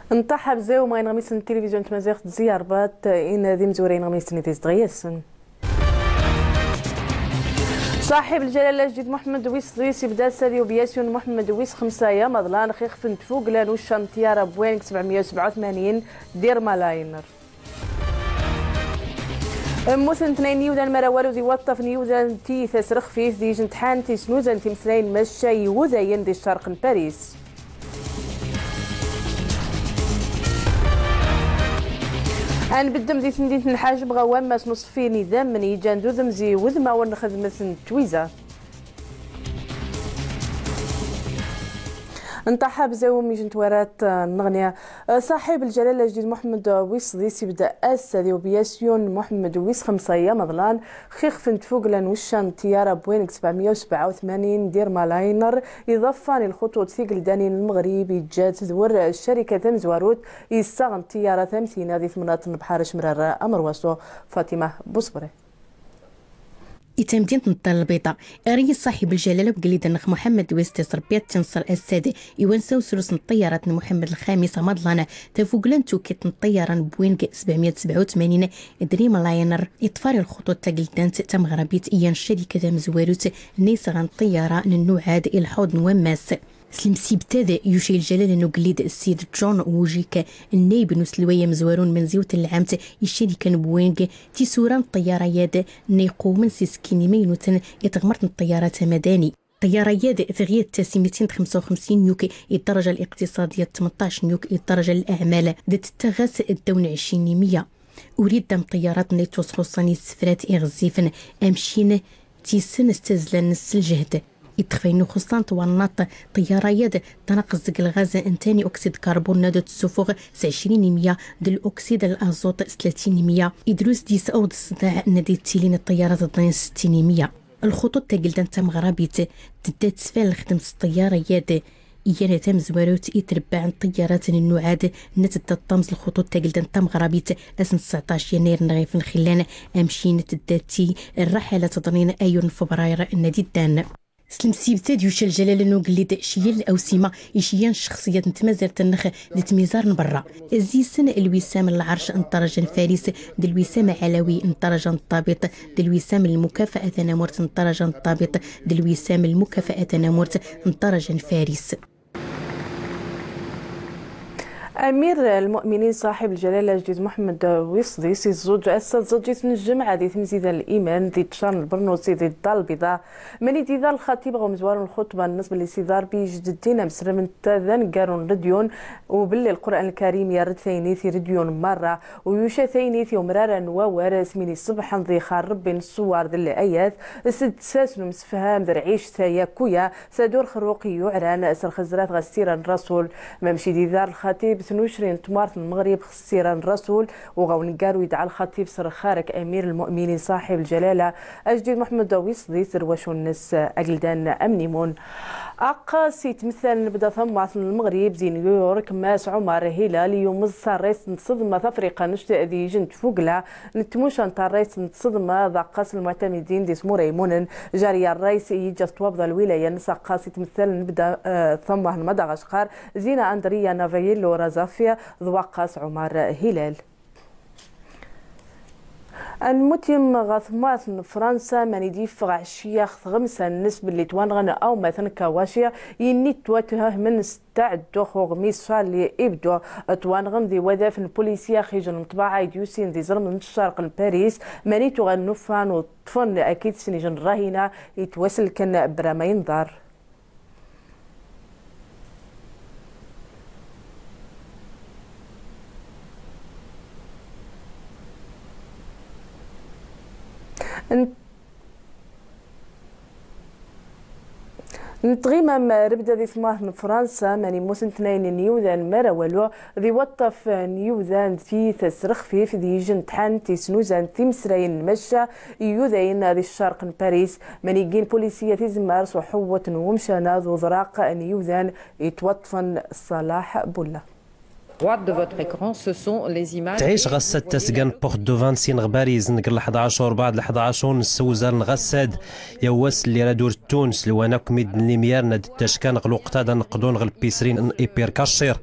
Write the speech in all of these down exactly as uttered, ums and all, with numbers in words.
Nṭaḥ abzay umɣa inɣmisen n tilivizyon n tmaziɣt d zi rbaṭ, inadi imezwura inɣmisen i tizedɣi yasen. Ṣaḥib lǧalala ajdid Muḥemmed wis ṣedis ibda ass-a di aviasyon n Muḥemmed wis xemsa i Amaḍlan, xixf n tfugla n ucca n ṭṭyara Boeing sebɛemya u sebɛa u tmanin, Dreamliner. Mmuten tnayen n yiwdan mara walu di waṭṭaf n yiwdan n tiyita s rexfif di ijentḥan tisnuza n timesrayin n macca i iwudayen di ccerq n Paris. Ad nbeddem di temdint n Ḥajeb ɣer wammas n uṣeffi n idammen iǧan d udem zi wudmawen n xedmet n twiza. Nṭaḥ abzay umij n twarat, eh, nneɣni. Eh, ṣaḥib lǧalala ajdid Muḥemmed wis ṣedis ibda ass-a di aviasyon n Muḥemmed wis xemsa i Amaḍlan, xixf n tfugla n ucca n ṭṭyara Boeing sebɛemya u sebɛa u tmanin Dreamliner, iḍafan i lxuṭuṭ tigeldanin n Lmeɣrib, iǧǧa-t d wur ccarika tamezwarut i yessaɣen ṭṭyara tamtina di temnaḍt n lebḥar acemrar amerwaṣu. Fatima Buṣebri. I temdint n Ṭṭal Lbiḍa, ireyy ṣaḥib lǧalala ugellid-nneɣ Muḥemmed wis tis, Ṛebbi ad t-inṣer, ass-ad i wansa usurus n ṭṭyarat n Muḥemmed Lxamis Amaḍlan, tafugla n tewkiṭ n ṭṭyara n Boeing sebɛemya u sebɛa u tmanin Dreamliner, iṭṭfar i lxuṭuṭ tageldant tameɣrabit i yan ccarika tamezwarut n yessaɣen ṭṭyara n nnuɛ-ad i lḥuḍ n wammas. S lemsibt-ad, yucay lǧalala n ugellid Sid John Wujcik, nnaib n uselway amezwaru n menziwt n lɛamt i ccarika n Boeing, tisura n ṭṭyara-ad nna iqewwmen s isekkin imaynuten i tɣmert n ṭṭyara tamadani. Ṭṭyara-ad teɣyad-tt s mitin xemsa u xemsin nyuk i ddaraja liqtiṣadiyya, tmenṭac nyuk i ddaraja n laɛmal, da tettaɣ ɣas ddaw n ɛecrin i meyya. Urid am ṭṭyarat nna ittwaṣxuṣṣan i ssefrat iɣezzifen, amcin tisen s tazzla-nnes s lǧehd. Ittexfay n uxuṣṣan twannaḍt, ṭṭyara-ad tanaqes deg lɣaz n tani oksid karbun nna da tessufuɣ s ɛecrin i meyya, d l'oksid n l'azote s tlatin i meyya. Idrus dis awḍ ṣṣdaɛ nna da ittilin ṭṭyarat ḍnin s settin i meyya. Lxuṭuṭ tageldant tameɣrabit tebda tesfan lexdemt s ṭṭyara-ad, iyyana tamezwarut i trebbaɛ n ṭṭyarat n nnuɛ-ad nna tebda tṭamẓ lxuṭuṭ tageldant tameɣrabit ass n tseɛṭac yannayer n ɣif n xillan, amcin tebda ti rraḥalat ḍnin ayyur n febrayr nna d-iddan. S lemsibt-ad yuca lǧalala n ugellid Ciel Awsima, iceyyan ccexṣiyat n tmazirt-nneɣ d tmizar n berra. Zi-sen lwisam n lɛerc n ṭṭraja n Faris, d lwisam ɛalawi n ṭṭraja n ṭṭabiṭ, d lwisam n lmukafa'a tanamurt n ṭṭraja n ṭṭabiṭ, d lwisam n lmukafa'a tanamurt n ṭṭraja n Faris. Amir lmu'minin ṣaḥib lǧalala ajdid Muḥemmed wis ṣedis iẓẓuǧ ass-a tẓeǧǧit n lǧemɛa di temzida n liman di ttcar n lbernusi di Ddar Lbiḍa. Mani d-iḍar lxatib ɣer umezwaru n lxuṭba-nnes belli Sidi Ṛebbi ijded-in amesrem n tadda n garu n ledyun, u belli Lqur'an Lkarim irra-d taynit i ledyun merra, u yuca taynit i umrar-a n wawal, asmi n-iṣebḥen d-ixar Ṛebbi n ṣṣwar d lɛayat, s ddesas n umsefham d rɛict yakuya, s ad ur xerruq i uɛran s lxezrat ɣer ssira n Rasul. Mamec i d-iḍar lxatib tnucri n tmurt n Lmeɣrib ɣer ssira n Rasul, u ɣer uneggaru idɛa lxatib s lxarek Amir Lmu'minin ṣaḥib lǧalala ajdid Muḥemmed wis ṣedis d lwacu-nnes ageldan amnimun. Aqqas itmettal n lebda tammaḍt n Lmeɣrib di New York, Mass Ɛumar Hilal, yumeẓ tarrayt n tseḍma tafriqanect di ijent tfugla n tmuca n tarrayt n tseḍma d aqqas n lmuɛtamidin di tmura imunen. Jari rrayes i iǧǧa tettwabḍa lwilaya-nnes aqqas itmettal n lebda, eh, tammaḍt n Madagaskar, Zina Andria Naveillo Razafia d waqqas Ɛumar Hilal. Ad nmutim ɣer tmurt n Fransa, mani d-iffeɣ ɛecciya ɣer tɣemsa-nnes belli ttwanɣen awmaten Kawashi, inna ttwattuhmen s ttaɛeddux uɣmis Charlie Hebdo. Ttwanɣen di wadaf n lpulisya ɣer ijel n ṭṭbaɛa i d-yusin di iẓrem n ccerq n Paris, mani tuɣal nnufan u ṭṭfen akid s ijel n rrahina ittwaselken bra ma inḍer. N-, n tɣimam, lebda di tmurt n Fransa, mani mmuten tnayen n yiwdan mara walu, di waṭṭaf n yiwdan d tiyita s rexfif, di ijentḥan tisnuza n timesrayin n macca, i yudayen di ccerq n Paris, mani gin pulisya tizemmar s uḥewwet n wemcanaḍ uḍraq n yiwdan ittwaṭṭfen. Ṣalaḥ Bulla. Droite de votre écran, ce sont les images. Tɛic Ɣassad tasga n Port-de-Vincennes ɣ Bariz, neg lḥdac u ṛebɛ d lḥdac u nus, wzar n Ɣassad, yaw wass lli rad urtun s lwan akk midden lli myaren ad ttackan ɣ lweqt-a ad nqḍun ɣ lpisrin n Hypercacher,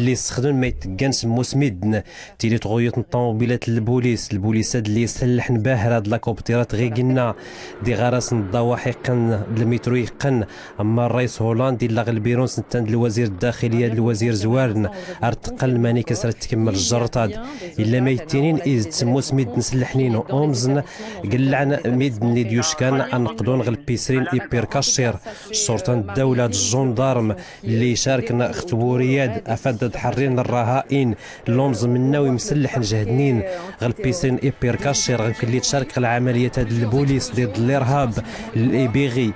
lli ssexdmen ma itteggan semmus midden. Tili tɣuyyut n ṭṭumubilat n lbulis, lbulis-ad lli isellḥen bahra d lakoptirat ɣ igenna, d iɣaras n ḍḍawaḥ iqqen, d lmitru iqqen, Amma ṛṛayis Hollande illa ɣ lbiru-s nettan d lwazir ddaxiliya d lwazir zwaren, ar teqqal lmanik-as rad tkemmel ǧerrṭ-ad. Illa ma ittinin is-d semmus midden sellḥen-in umẓen, gellɛen midden i d-yuckan a nqḍun ɣ lpisrin Hypercacher, ccurṭa n ddawla d ǧǧunḍarm, lli icarken ɣ twuri-ad, afad ad ḥerrin ṛṛahain, Lumẓ mennaw imsellḥen jehden-in ɣ lpisrin Hypercacher, ɣ lli tcark ɣ lɛamaliyat-ad n lbulis ḍiḍ n lirhab, l-, i biɣi.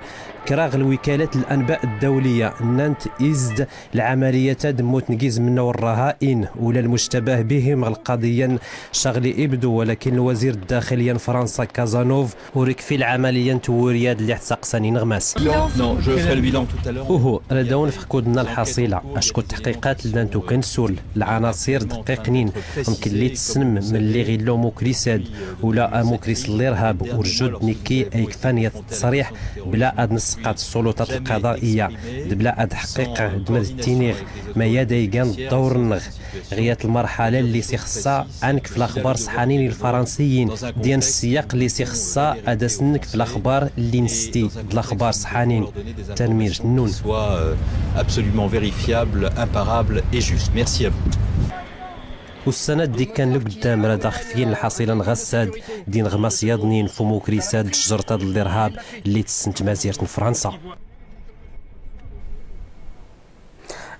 Kra ɣ lwikalat n lanba ddawliya nnant is-d lɛamaliyat-ad mmuten gizem mennaw ṛṛahain, ula lmuctabah bihim ɣ lqaḍiya n Charlie Hebdo, walakin lwazir ddaxiliya n Fransa Cazeneuve, Ur ikfi lɛamaliya n twuri-ad lli ɣ-ttaqsan ineɣmas. Non, non, je ferai le bilan tout à l'heure. Uhu, rad awen-fkeɣ kud nna lḥaṣila, acku ttaḥqiqat llant ukk n sul, lɛanaṣir dqiqen-in, mkelli tessnem melli ɣ illa umukris-ad, ula amukris n lirhab, urjud d nekki a ikfan yaḍ ttṣriḥ, bla ad nessqaḍ ssuluṭat lqaḍa'iya, d bla ad ḥqiqeɣ d ma d-ttiniɣ, ma yad a igan ḍḍawr-nneɣ. Ɣ yat lmerḥala lli s-ixṣṣa a nkf laxbar ṣḥanin i lfaransiyin, d yan ssiyaq lli s-ixṣṣa ad as-nkf laxbar lli nsti d laxbar ṣḥanin. Tanmirt-nnun. Soit, euh, absolument vérifiable, imparable et juste. Merci à vous. Ussan-ad ikkan lgddam rad aɣ-fyin lḥaṣila n Ɣassad d ineɣmas yaḍnin f umukris-ad d tjerṭ-ad n lirhab lli tessen tmazirt n Fransa.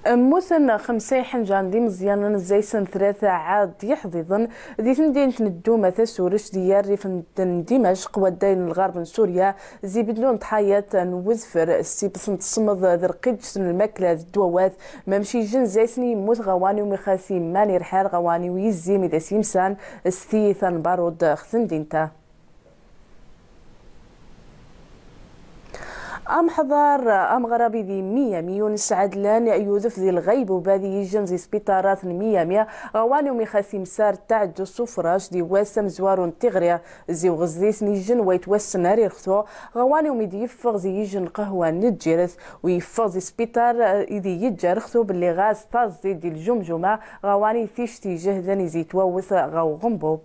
Mmuten xemsa iḥenjan d imeẓyanen, zzi-sen tlata ɛad d iḥdiḍen, di temdint n Dduma Tasurect, di rrif n Dimecq, wadday n lɣerb n Surya, zi bedlun ḍḥayat n wedfer, s ibṣen n tṣemd d rqiǧ n lmakla d ddwawat, mamec ijjen zzi-sen immut ɣ awani umi xas imman irḥar ɣ awani u izzim i d as-imsan s tiyita n barud ɣ temdint-a. Ameḥḍar ameɣrabi di Miami, Yunes Ɛedlan, yudef di lɣaybuba di yijjen zi sbiṭarat n Miami, ɣ awani umi xas imsar ttaɛeǧǧ s ufrac di wass amezwaru n tiɣri, zi uɣezdis n yijjen wa itwassen ar irxtu, ɣ awani umi d-yeffeɣ zi yijjen n qahwa n lǧiret, u yeffeɣ zi sbiṭar, eh, i d-yejja rxtu belli ɣas taẓẓi di ljumjuma, ɣ awani tict ijehden i zi itwawwet ɣ uɣenbub.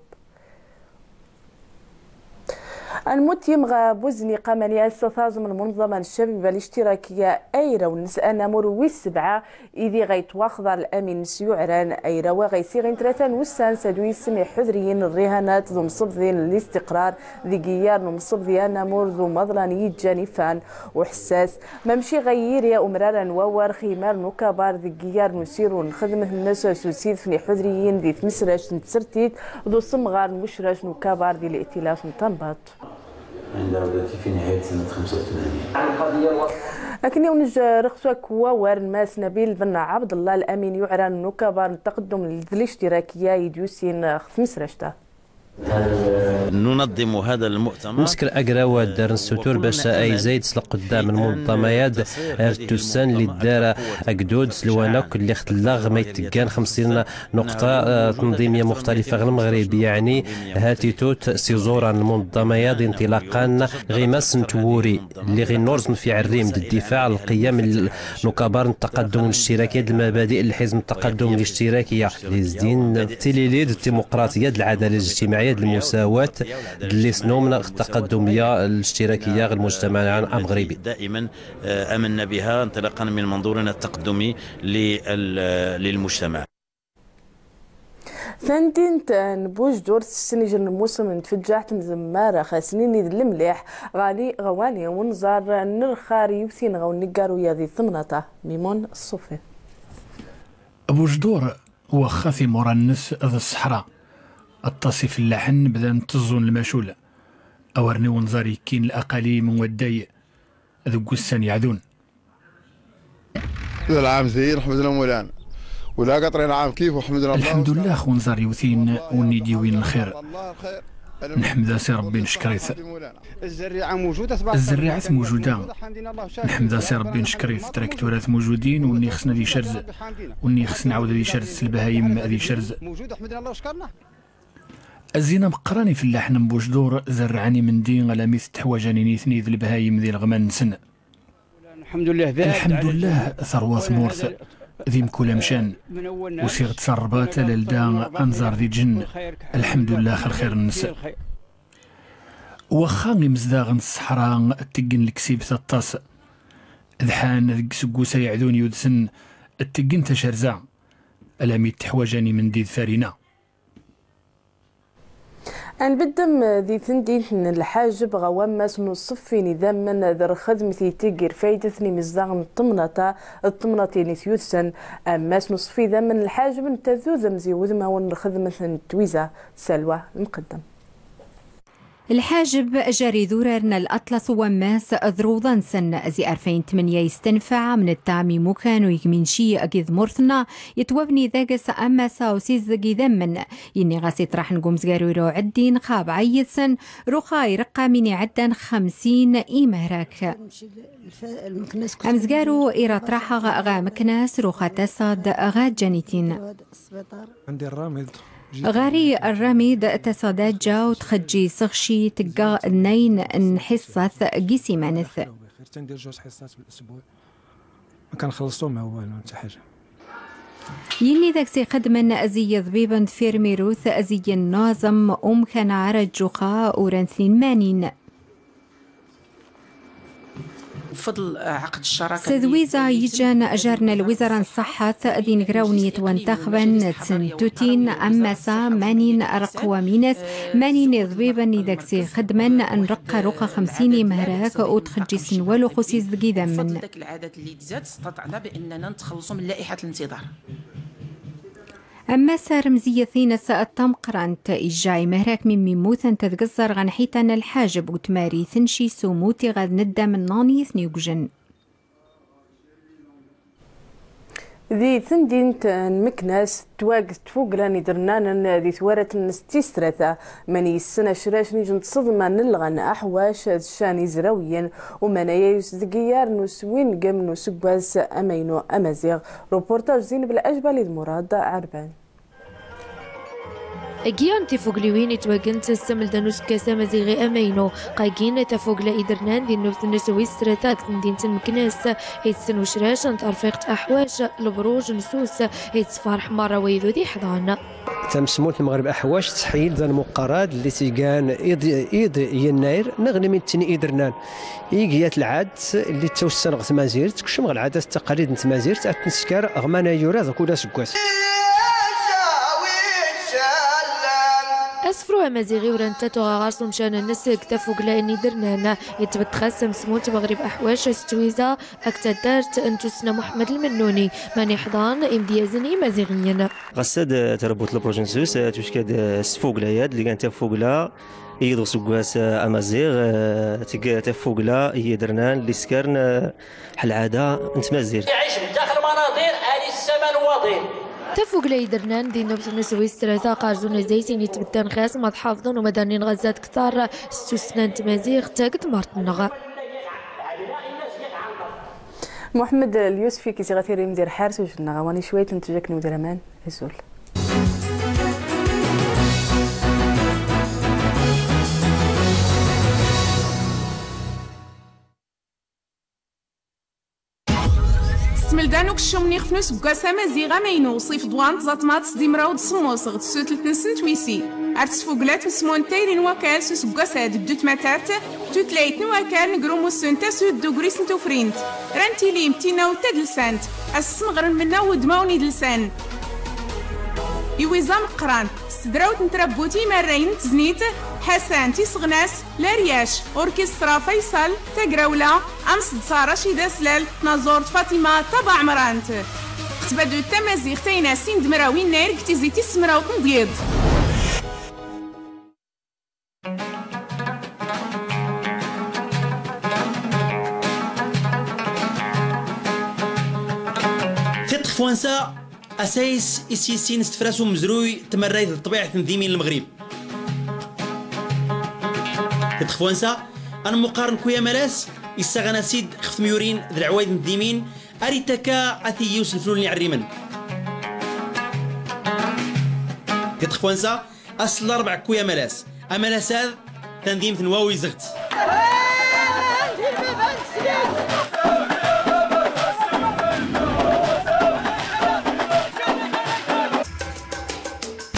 Anmut yimɣa Buzniqa Mani, ass-a taẓem lmunẓama n ccabab alištirakiya ayraw-nnes anamur wis sebɛa, idi ɣa itwaxḍar lamin-nnes yuɛran. Ayraw-a ɣa isiɣin tlata n wussan s adu yessem iḥudriyin n rrihanat d umṣebḍi n listiqrar deg iyyar n umṣebḍi anamur d umaḍlan yijjan ifan uḥessas. Mamec ɣa yiri umrar anwawar ximar n ukabar deg iyyar n usiru n lxedmet-nnes s usidef n iḥudriyin di tmesract n tsertit d usemɣar n ucrac n ukabar di li'tilaf n Tanbaṭ. عند عودتي في نهاية سنة خمسة وثمانين. Akken i wen-ijj rxtu akk wawar n Mass Nabil Ben Abdallah, lamin yuɛran n ukabar n ttaqeddum d lištirakiya i d-yusin ɣ tmesract-a. ننظم هذا المؤتمر. Nemsker agraw-ad ar nessutur bac a izayd s lqeddam n lmunḍama-ad ar ttussan lli ddar agdud s lwan akk lli ɣ tella ɣ ma itteggan xemsin nuqṭa, eh, tanḍimiya muxtalifa ɣ Lmeɣrib, yeɛni ha titut s iẓuran n lmunḍama-ad inṭilaqan ɣ imass n twuri. Lli ɣ inurẓem f iɛerrim d ddifaɛ ɣ lqiyam n ukabar n ttaqaddum n lištirakiya d lmabadi n lḥizm n ttaqaddum n lištirakiya, lli izdin tilili d timuqraṭiya d lɛadala lijtimaɛiya d lmusawat d lli s-numn ɣ ttaqaddum n lištirakiya ɣ lmujtamaɛ ameɣribi. دائما، آه، آمنا بها انطلاقا من منظورنا التقدمي لل-، للمجتمع. Tamdint n Bujdur tessen ijern n lmusem n tfeǧǧaɛt n zemmar xas nini d lemliḥ ɣani ɣ awani unẓar n rxar iwtin ɣ uneggar uyaḍ i temnaḍt-a. Mimun Ṣṣufi. Bujdur wexxat imura-nnes d ṣṣeḥra. Aṭas ifellaḥen bdan tteẓẓun lmacul. Awer n unẓar yekkin laqali n wadday deg wussan iɛdun. العام زين، حمدنا مولانا. ولا قطرين عام كيف، وحمدنا الله. Lḥemdullah, unẓar iwtin win i d-yewwin lxir. Nḥemd-as i Ṛebbi, ncekr-it. Zzerriɛat mewjuda, nḥemd-as i Ṛebbi, ncekr-it. Trakturat mewjudin, u nni xsen ad icerz, u nni xsen ɛawed ad icerz s lbahayem, ad icerz. Zzin ameqqran ifellaḥen n Bucdur zerrɛen imendi alamit tteḥwaǧen i nitni d lbahayem di leɣma-nsen. Lḥemdullah, terwa tmurt di mkul amcan. Usiɣ-d s rrbat alalda anẓar di lǧenn. Lḥemdullah ɣer lxir-nnes. Waxxa imezdaɣ n ṣṣeḥra teggen leksibt aṭas, dḥan deg useggas-a iɛdun yudsen teggen tacerza, alamit tteḥwaǧen imendi d farina. Anbeddem di tendint n Lḥajeb ɣa wammas n uṣeffi n idammen d rxedmet itig ɣer fayda n imezdaɣ n temnaḍt d temnaḍtin i t-yudsen. Ammas n uṣeffi n idammen n Lḥajeb n tadud amzi udmawen n rxedmet n twiza d Salwa Mqeddem. Lḥajeb jar idurar n laṭlas n wammas d rewḍa-nsen. Zi arfay n tmenya istenfaɛ amnetta mi imukan u igminci agi d tmurt-nna itwabni daɣ s ammas-a usizdeg idammen. Inni ɣas iṭraḥ n umezgaru iruɛeddi n xabɛa yid-sen, ruxa ireqqa min iɛeddan xemsin imehrak. Amezgaru ira ṭraḥaɣ ɣa meknas, ruxa tasaḍ ɣa ǧanitin. Ɣari rramid tasaḍ aǧa u txeǧǧi s ɣci tegga tnayn n ḥiṣṣat gi simanet. Inni daɣ s ixeddmen zi iḍbiben d tfirmirut zi nnuẓem umkan ɛaraǧuxa uran tnin manin. S twiza iǧan jar n lwiẓra n ṣṣaḥat d inegrawniyen itwantaxben d tsentutin, ammas-a manin reqwam-ines, manin iḍbiben i daɣ s ixeddmen, nreqqa ruxa xemsin imehrak u txeǧǧi s nwal uxusis deg idammen. Ammas armez i tines tameqqrant, ijja imehrak mi mmuten tadgeẓẓar ɣa nḥitan Lḥajeb u tmari tenci s umuti ɣa d neddam n nani ten-iwjen. Di tendint n Meknas, twag tfugla n idernanen di twarat n Stis Trata, mani yessen acrac n ijen n tseḍma n lɣan aḥwac d ccan izrawiyen, u mani-ya yusdeg iyyar n uswingem n useggas amaynu amaziɣ. Ruportaj Zineb Lɛejbali d Murad Ɛerban. Agi n tifugliwin itwaggent s amelda n useggas amaziɣi amaynu, ɣa gin tafugla idernan di nnubt-nnes wis tlata deg temdint n Meknas, itessen ucrac n terfiqt aḥwac, lebruj, nsus, itessferḥ merra wayed ur iḥḍan. Tamesmult n Lmeɣrib aḥwac tettḥeyil d amuqarad lli tt-igan iḍ, iḍ yennayr, neɣ lli mi nettini idernan. Igi yat lɛad lli ttawssan ɣ tmazirt, tekcem ɣ lɛadat d taqalid n tmazirt, ad tt-nesker ɣ mana yura ɣ kul aseggas. Asefru amaziɣ iwran tatoɣa ɣer-s umcan-nnes deg tafugla n idernan, itbedd ɣas amesmult Meɣrib aḥwac s twiza akked taddart n tussna Muḥemmed Lmennuni, mani ḥḍan imedyazen imaziɣiyen. Ɣas ad tarbut lebruj nsus, twecka-d s tfugla-yad, lli gan tafugla, iḍ useggas amaziɣ, teg tafugla i idernan lli skern ḥlɛada n tmazirt. يعيش بداخل مناظير آل السما الواضين. Tafugla idernan di nnubt-nnes wis tlata ɣer zun zayt ini tbeddan ɣas ma tḥafḍen u ma darnin ɣazzat ktar s tussna n tmaziɣt deg tmart-nneɣ. Muḥemmed Lyusef, i k-iziɣ a tirim di lḥir s ujnnaɣ, a wani cwayt n tjak n udiraman, azul. S tmelda n ukeččum n ixef n useggas amaziɣ amaynu, ṣif d wa n tẓatmaṭ s di mraw d semmus ɣ tsutlt-nsen twisi, ar tesfugla tusmunt tayri n wakal s useggas-ad d tutmatart, tutlayt n wakal n grumusun tasut d ugris n tufrint, ra n tilim tinawt tadelsant, a s-smeɣren mennaw udmawen idelsan. Iwiẓa meqqran s tedrawt n trabbut imarrayen n teznit, Ḥasan Tiseɣnas, Laryac, urkistra Faysal, tagrawla, amseḍsa Racid Aslal, tnaẓurt Fatima Tabaɛemrant. Tbadut tamaziɣt ayna sin d mraw inna irg tizi tis mraw n tmedyazt. Tiṭ f wansa, asayes is yissin s tefras umezruy tmarrayt d ṭṭbiɛt n dimin n Lmeɣrib. Tiṭ ɣef wansa, ad nmuqarn kuy amalas, issaɣ-anas-id xef tmyurin d lɛwayd n tdimin, ar ittakka a tiyyewt n lfnun n iɛerrimen. Tiṭ ɣef wansa, ass n laṛebɛa kuy amalas. Amalas-ad, tandimt n Wawi Zeɣt.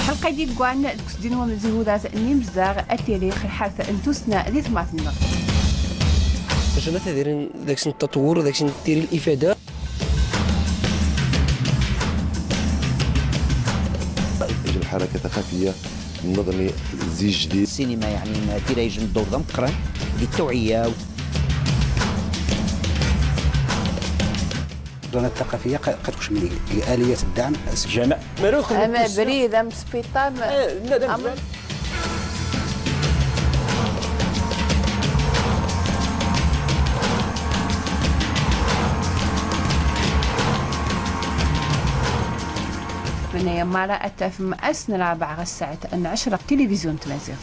Lḥelqa-agi ggwan deg usdin wamzihudat n imezdaɣ, atirix, lḥerf n tussna di tmurt-nneɣ. Acu n tadirin deg-sen ttaṭwur, deg-sen tiri lifada. الحركة الثقافية نظني زي جديد. السينما يعني ما تيرايج ندور ذا مقرن دي التوعية. القناة الثقافية ق-، قد كش من آلية الدعم. جامع. ماروخ أما المكسر. بريد، أم سبيطار، ما إيه، لا، ده أم زمان. من يمارا أتاف مأسن رابع غسعت أن عشرة تلفزيون تمازيغ.